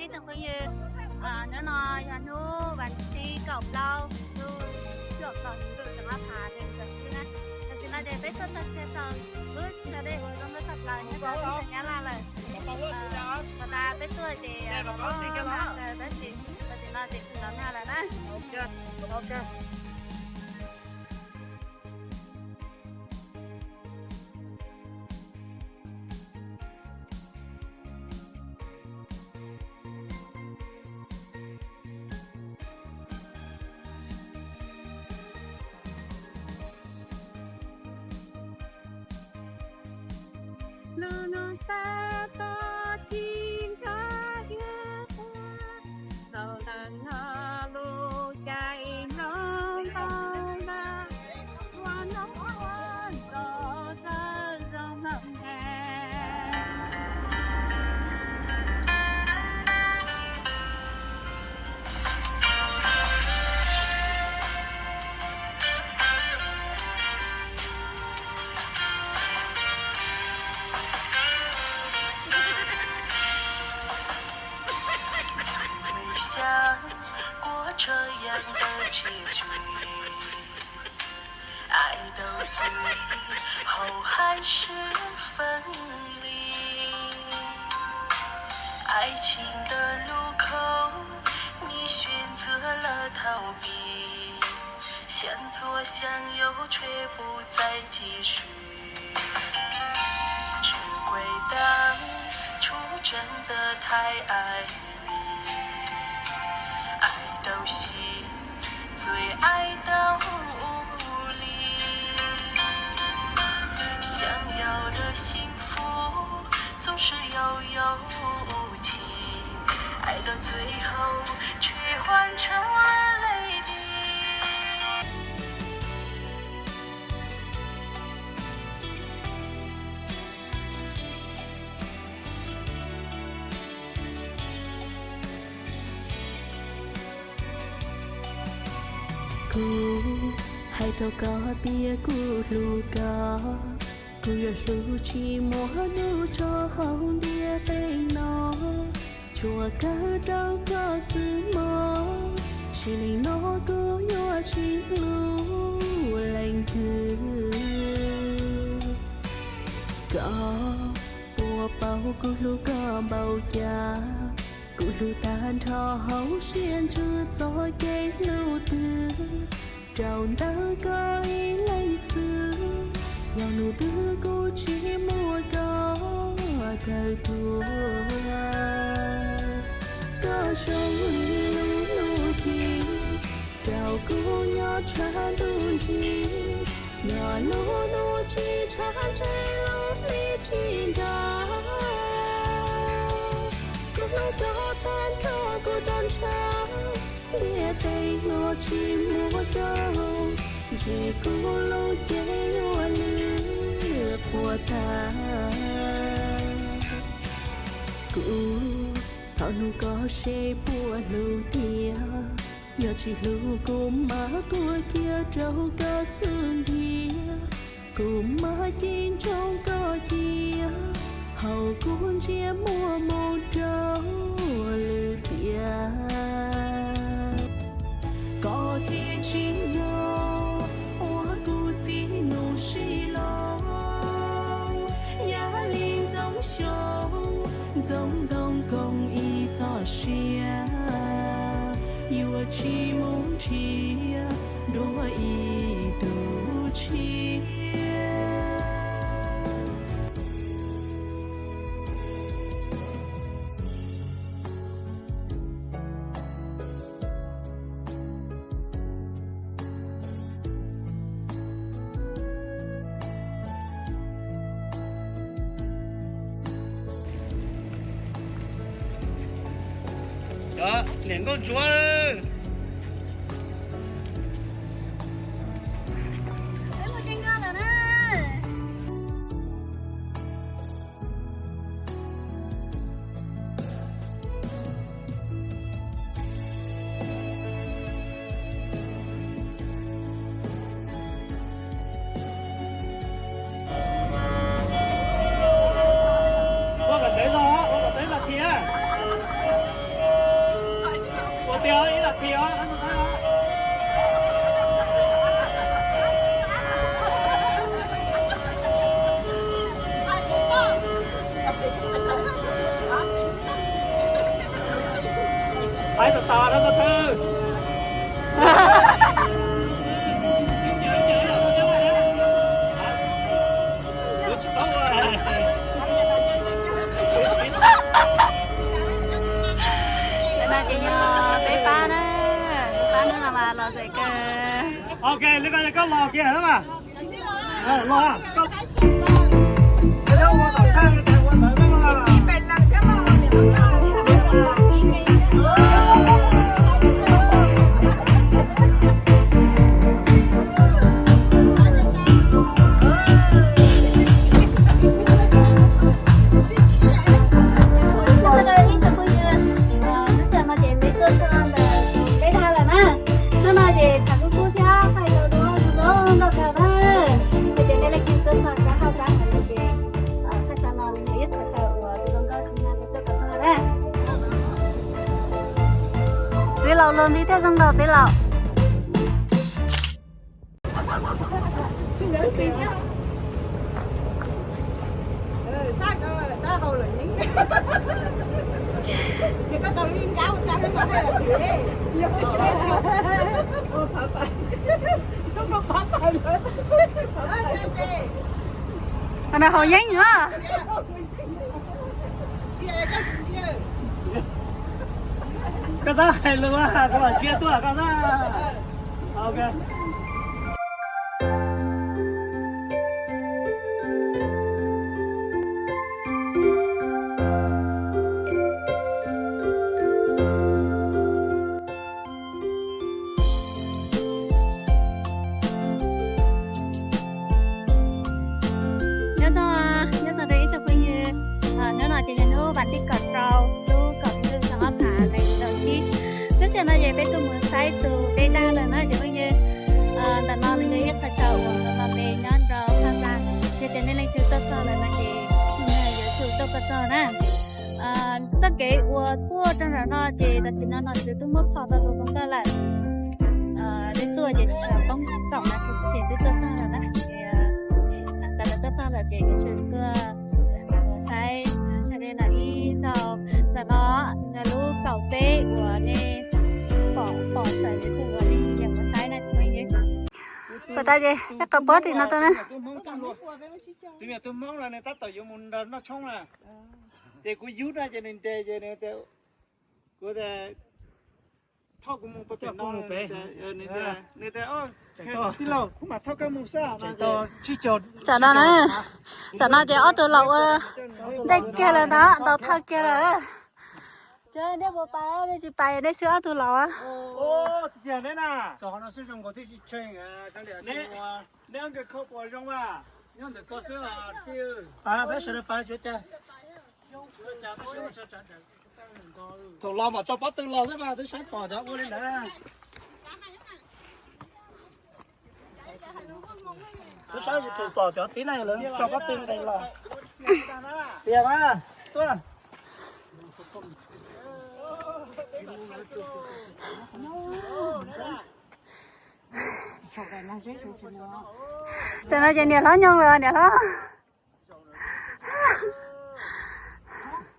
Ib tsoom phooj ywg, hnub no yog hnub vas thib kaum plaub, lub cuaj kaum hli lub xyoo ob phav nees nkaum tsib na. Tam sim no ces peb tuaj txog kiag saum lub chaw dej uas zoo nkauj tshaj plaws nyob rau teb chaws Nyab Laj lawm. Thaum tas peb tuaj ces los nag kawg tab sis tam sim no ces tsis los nag lawm na. Lub nug tab tom ci nkawd yuav tuaj, tau lawm no lub caij noj npau na, ua noj ua nto thawj zaug no heev. Xyaum kuv tsaug yam ntawd tsis tsum, ai tau txwv hau hais sib feeb li. Ai tsis ntawm lub khau, nim xyuas ntxuav lawm thaum pib, xyav ntxuav xyav yau tshuav puv txais ci swm. Tsuas kuaj tag, tsuas tseem tawm thaij ai, ai tau xyiv, txuas ai tau ua li. Xyav yau dawb xyiv fub, txuj sib yau yau chim, ai tau txwv hau, tsuas huaj ntshaw leej li. Kuv hais rau koj tias kuv hlub koj, kuv yuav hlub tsis muaj hnub tso hauv ntiaj teb no. Tsuas kawg rau koj xwb mog, tsis li no kuv yuav tsis hlub leej twg. Koj puas paub kuv hlub koj npaum cas? Kuv hlub tag nrho hauv siab ntsws txoj kev hlub twg. Rau ntawm koj ib leeg xwb, yog hnub twg kuv tsis muaj koj kawg tuag. Koj zoo li lub ntuj ci, rau kuv nyob tshaj ntuj nrig. Yog lub ntuj tsis tshaj ntshe lub hli tsis nrag. Kuv hlub koj tag nrho kuv roj ntsha, ntiaj teb no tsis muaj koj, ntshe kuv lub cev yuav lwj puas tag. Kuv thov nug koj seb puas hlub tiag, yog tsis hlub kuv mam tuag kiag rau koj xub ntiag. Kuv mam ci ntsoov koj cia, hauv kuv ntsiab muag mus rau lwm tiam. Koj thiaj tsim nyog ua kuv txiv nus sib los, yam li ntxoov xyoo ntxoov ntoo koom ib txoj sia, yuav tsis mus nrhiav dua ib tug tshiab. Cov niam nkauj ntsuab. Ua kom tawv los, ua kom tawv los thiab. Ok, li ko koj los kiag mas. Los. Ib tsoom phooj ywg, lub sij hawm no ces peb tuaj txog ntawm peb dag lawm na. Hnub no ces tshav kub kub thiab thaij tau dua zoo nkauj kawg na. Yog tias nej leej twg tuaj txog sab Haj Pab no ces thaj tsam no nws yog ib qho chaw uas zoo nkauj tshaj no tuaj txog na. Txiv laus luag nti thiaj zoo nraug txiv laus. Qhov no haus yeeb na. Koj xav hais lus, koj los sia tuaj koj xav. Ok. Nyob zoo, nyob zoo rau ib tsoom phooj ywg, hnub no ces yog hnub vas thib kaum rau lub kaum hli ntuj xyoo ob phav nees nkaum tsib. Lub sij hawm no ces peb tuaj mus saib tus peb dag lawm na cov phooj ywg. Ntawm no nws yog ib qho chaw uas nws ho npe nyob rau Haj Pab, yog tias nej leej twg tuaj txog lawm no ces yuav tsum tuaj txog na. Txoj kev uas tuaj rau nram no ces tam sim no no twb twb muab phom tau tus zoo nkauj lawm. Dej tuaj ces poob xaum na, ces twb tuaj txog lawm na. Ces tas lawv tuaj txog lawm ces yuav tsum tuaj saib sawv daws no ib zaug. Tam no nws lub kaum peb uas nej pom pom tawm YouTube uas nej nyiam mus saib na cov phooj ywg. Puas tas ces qhov pob tim no tuaj na. Tus me tub Hmoob no nws tab tom yuav mus nrog noj tshoob na, ces kuv yug na ces nws nres ces nws tias, kuv tias thauj kuv mus pem no, nws tias, tij laug kuv mam thauj koj mus xwb. Tam no na, tam no ces ob tug laus ua ntej kiag lawm ntag, ntaus thawj kiag lawm. Ces nej puas pais, nej tsis pais nej xwb ob tug laus. Thaum los mam tso pob tw los xwb mas twb saib pom cov ua li ntawd. Twb saib YouTube pom cov tib neeg lawv tso pob tw nqis los. Tias mas tuaj. Tam no ces niam hlob nyoog lawm niam hlob.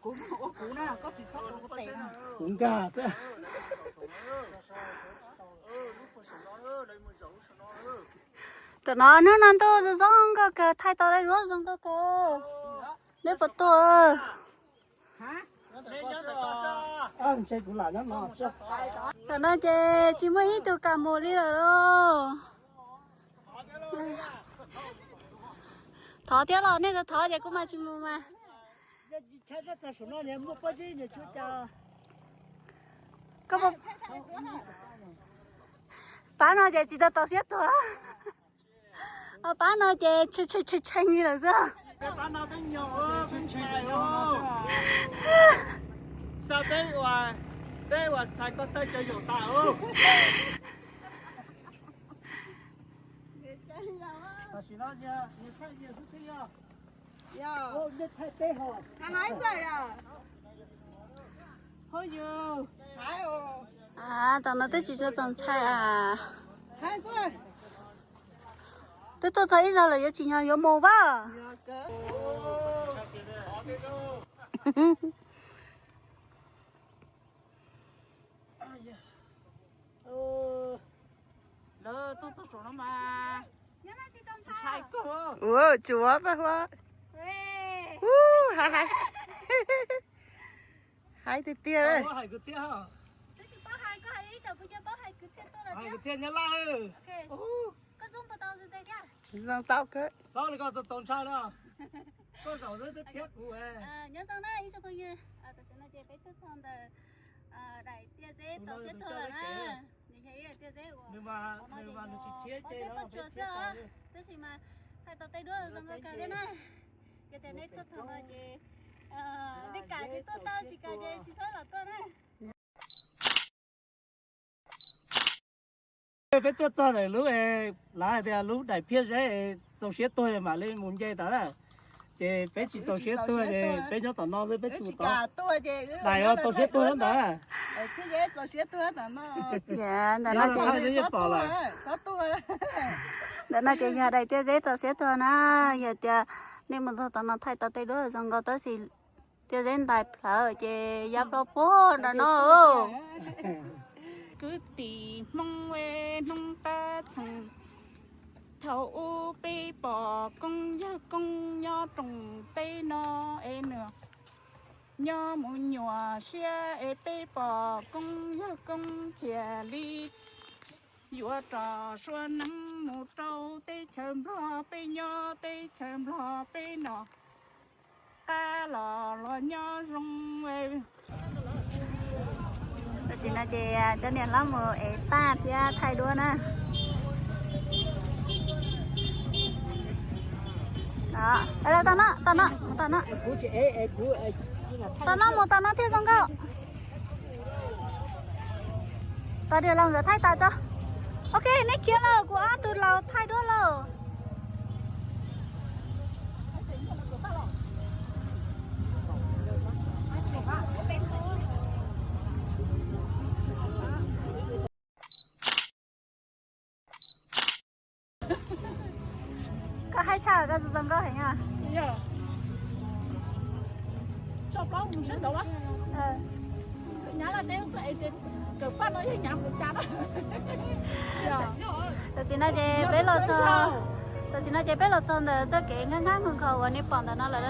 Kuv nkag xwb. Tam no hnub no ntuj zoo zoo nkauj kawg, thaij tau dab zuab zoo nkauj kawg. Neb puas tuaj? Tam no ces tsis muaj ib tug kam mus li lawm lauj. Thov thiab los, nej thov ces kuv mam tsis mus mas. Pab no ces tsis tau tau siab tuag. Pab no ces tshee tshee tshee li lawm xwb. Xa peb uas, peb uas txhais ko taw cov yaum tas. Tam no twb tsis tau txaus ntshai as. Twb tuaj txog ib zaug lawm yuav tsim nyog yuav mus vaj. Lawv tuaj txog saum no mas ntshai kawg. Ua tsuav paj huab. Ub, hais, hais tiag tiag. Kuv thiaj paub hais kwv txhiaj tuaj lawm thiab. Kwv txhiaj Nyab Laj. Koj zoo tau ntse ntse thiab. Zoo tau kawg. Txhob li koj txaus txaus ntshai na. Koj zaum xwb twb rhiab kuv. Nyob zoo na ib tsoom phooj ywg, tam sim no ces peb tuaj txog ntawm daim tiaj zeb tau siab tuag lawm na. Nws yog ib daim tiaj zeb uas nws mas nws tsis rhiab ces peb tuaj tsuas xwb os, tab sis mas thaij tau tej duab zoo nkauj kawg thiab na. Yog tias nej tuaj txog no ces nej kam ces tuaj tau, tsis kam ces tsis txhob los tuaj na. Peb tuaj txog ntawm lub, lawv hais tias lub daim phiaj zeb txaus siab tuag mam li mus nce tod na. Ces peb tsis txaus siab tuag ces peb nyob tom no xwb, peb tsis mus tod. Daim txaus siab tuag ntawd. Ntawm no ces yog daim tiaj zeb txaus siab tuag na. Yog tias nej mus txog tom no thaij tau tej duab zoo nkauj tab sis tiaj zeb ntais plhawv ces ya plho puag nram no. Kwv tij Hmoob hnub tab txheej, thaum ub peb pom koob yawg koob nyob rooj teb no es nws nyob mus nyuam siab es peb pom koob yawg koob thiaj li yuav rov sua neeb mus rau teb chaws Nplog, peb nyob teb chaws Nplog peb no qab los los nyob zoo. Tam sim no ces cov niam hlob mus ev paj thiab thaij duab na. Tau no, tau no, tau no. Tau no mus tau no thiaj zoo nkauj. Tau tias laus nkawd thaij tas tso. Ok, neb khiav lawm, kuv ob tug laus thaij duab lauj. Koj haib tshaj koj zoo nkauj heev os. Tam sim no ces peb los txog, tam sim no ces peb los txog ntawm txoj kev nkag nkag nkhaus nkhaus uas nej pom ntawm no lawm.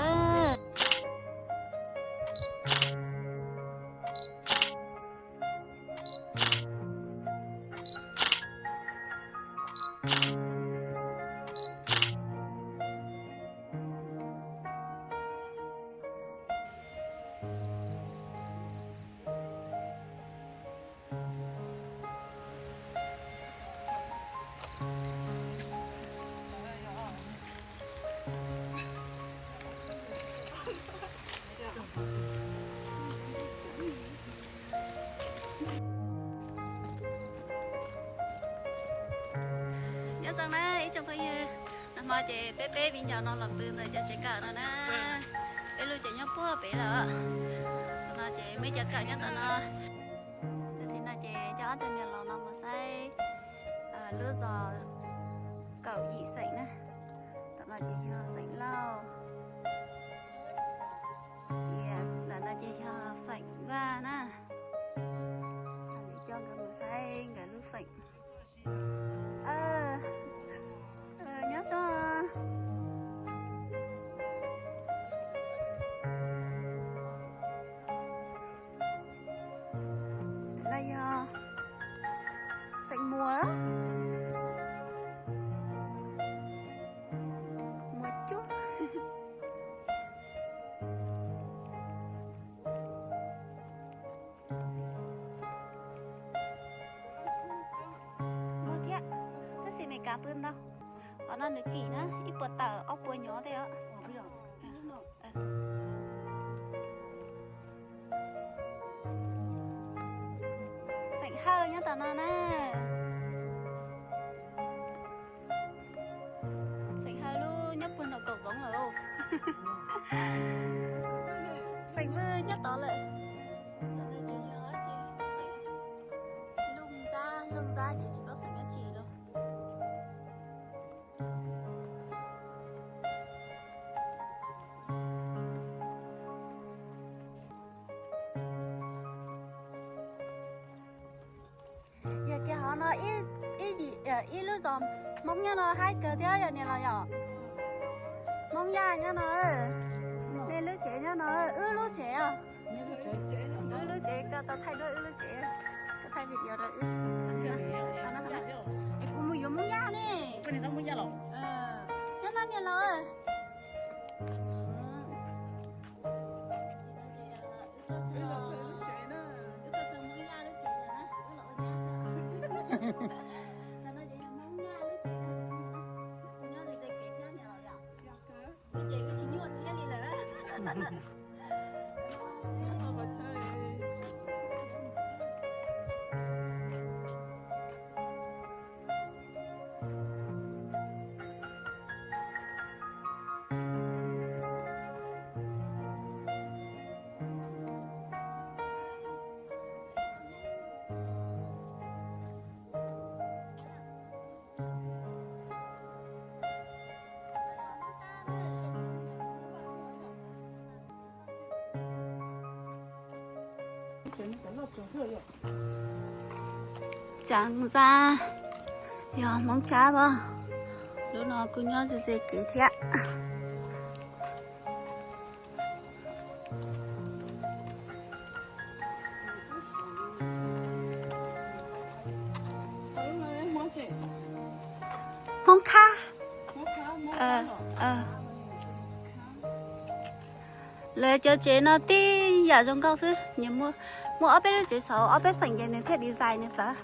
Nyob zoo na ib tsoom phooj ywg, nag hmo ces peb peb viv ncaus no los pw ntawm cov tsev kawm no na. Peb lub tsev nyob puag pem lawm. Tam no ces muaj cov kawm nyob tom no. Tam sim no ces coj ob tug niam laus no mus saib lub zos kaum yim xeem na. Tom no ces yog xeem Lauj, ntawm no ces yog xeem Vaj na. Coj nkawd mus saib nkawd lub xeem. Nyob zoo. No yog xeem Muas, Muas Cuab. Muaj thiab, tab sis Meskas pw ntau. Qhov no nws kim na, ib puas tawm ob puas nyuv tej os. Xeem Hawj nyob tom no na. Xeem Hawj lub nyob puag nram kaum zoov lawm. Xeem Vwj nyob tod lawm. Tom no ces yog xeem Looj Ntxab, Looj Ntxab ces tsis paub xeem dab tsi lawm. Yog tias hov no ib, ib lub zos Hmoob nyob no haib kawg thiab yog niam laus yom. Hmoob Yaj nyob no, nej lub tsev nyob no, wb lub tsev os. Wb lub tsev, koj tau thaij duab wb lub tsev, koj Thaij video rau wb. Es kuv mus yuav Hmoob Yaj ne. Nyob no niam laus. Tsav ntxa, yog Hmoob Tsab os. Lub no kuj nyob ze ze kev thiab. Hmoob Khab. Lawv cov tsev no tib yam zoo nkauj xwb, nws muaj, muaj ob peb lub tsev saud ob peb feem ces nws thiaj design nws txawv.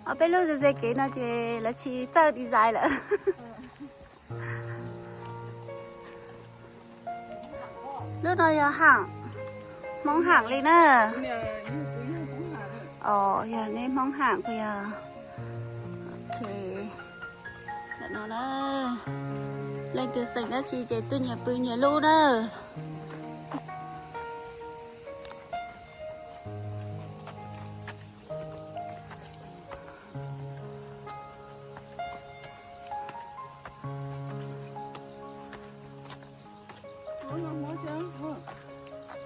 Ob peb lub ze ze kev no ces lawv tsis txawj design lawm. Lub no yog Ham, Hmoob Ham li na. Os, yog neb Hmoob Ham kuj yog. Ok, ntawm no na, leej twg xeem dab tsi ces tuaj nyias pw nyias lub na.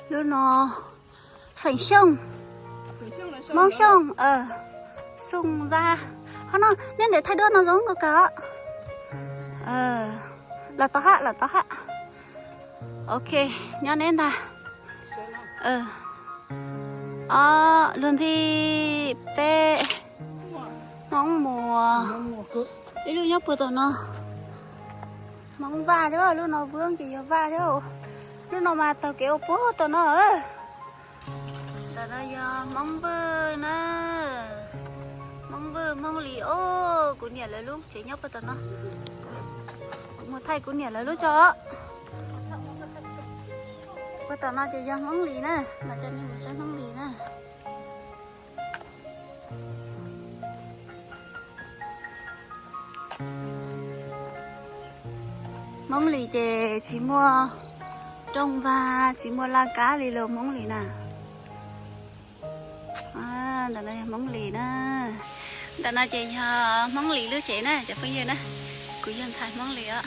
Lub no feem Xyooj, Hmoob Xyooj, Xoo Ntxa. Qhov no nyob ntawm thaij duab no zoo nkauj kawg. Los tau hab, los tau hab. Ok, nyob neb ntag. Ob, luag ntxhi peb, Hmoob Muas, ib lub nyob puag tom no. Hmoob Vaj thiab, lub no vwb ces yog Vaj thiab. Lub no mas taug kev ua puag tom no. Ntawm no yog Hmoob Vwj na. Hmoob Vwj, Hmoob Lis os, kuv niam lawv lub tsev nyob puag tom no. Kuv mus thaij kuv niam lawv lub tso. Puag tom no ces yog Hmoob Lis na, mas coj nej mus saib Hmoob Lis na. Hmoob Lis ces tsis muaj rooj vag, tsis muaj laj kab li los Hmoob Lis na. Ntawm no yog Hmoob Lis na. Ntawm no ces yog Hmoob Lis lub tsev na cov phooj ywg na. Kuv yog ntxhais Hmoob Lis os.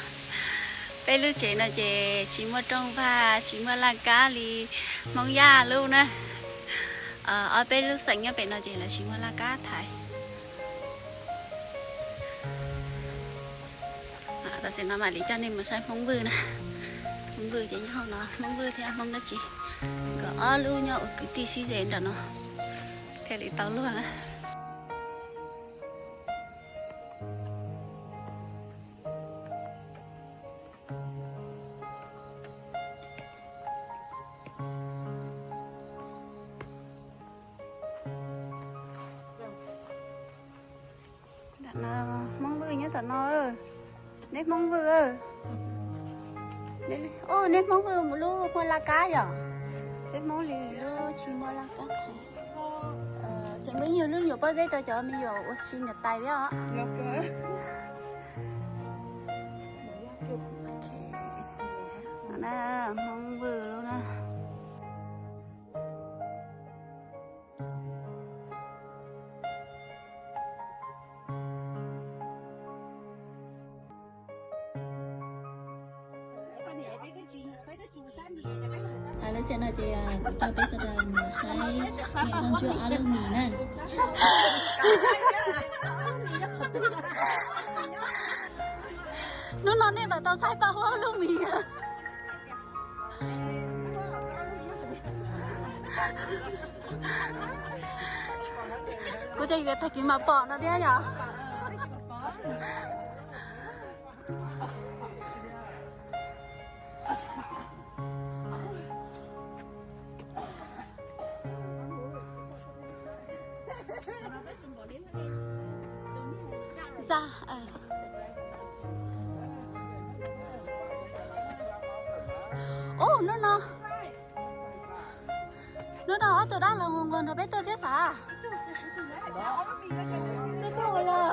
Peb lub tsev no ces tsis muaj rooj vag, tsis muaj laj kab li Hmoob Yaj lub na. Ob peb lub xeem nyob pem no ces lawv tsis muaj laj kab thaiv. Tam sim no mam li coj nej mus saib Hmoob Vwj na. Hmoob Vwj ces nyob hauv no, Hmoob Vwj thiab Hmoob dab tsi, nkawd ob lub nyob ua kwv tij sib ze nram no thiaj li tau luag na. Ntawm no, Hmoob Vwj nyob tom no. Neb Hmoob Vwj, o, neb Hmoob Vwj lub muaj laj kab yom? Peb Hmoob Lis lub tsis muaj laj kab. Tseem muaj ib nyuag lub nyuam pob zeb rau cov me nyuam ua si niam tais thiab os. Hmoob Vwj lub na. Lub sij hawm no ces kuv coj peb sawv daws mus saib niam nkauj ntsuab ob lub mis na. Hnub no nej mam tau saib Paj Huab ob lub mis. Kuv tseem tias tag kis mam pom no thiab yom. Ub, hnub no, hnub no ob tug dab laug nquag nrog peb tuaj thiab xav. Tuaj tuaj los.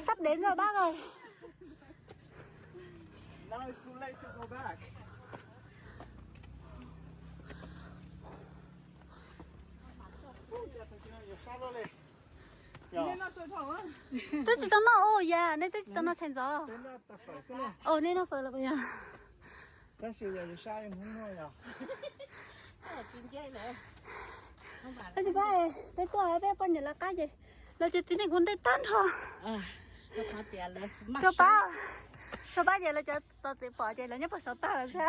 Sắp đến rồi bác ơi. Twb tsis tau noj ua yam, nej twb tsis tau noj tshais ntxov. Ua nej noj fawm los puas yog? Tab sis pab, peb tuaj peb poj niam lawv qab ces lawv cov tib neeg ua ntej tag nrho. Tsuas pab, tsuas pab ces lawv cov tod txiv pom ces lawv nyob puag saud tag lawm xwb.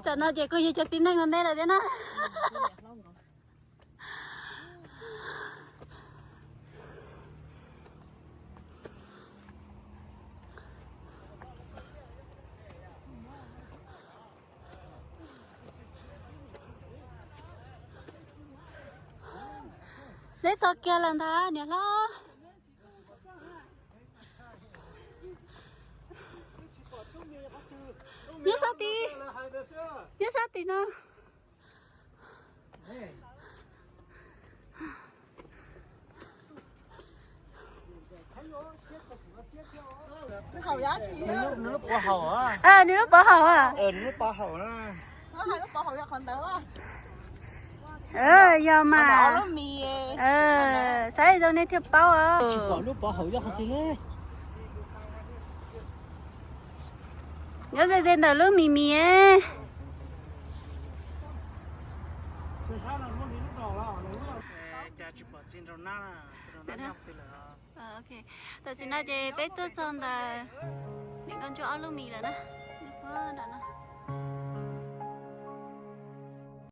Tsam no ces kuj yog cov tib neeg ua ntej lawm thiab na. Neb txog kiag lawm ntag niam hlob. Nyob sab tid, nyob sab tid no. Nws lub pov haum. Nws lub pov haum. Yog mas. Saib zoo nej thiaj paub os. Nyob ze ze ntawm lub mis mis. Tam sim no ces peb tuaj txog ntawm niam nkauj ntsuab ob lub mis lawm na.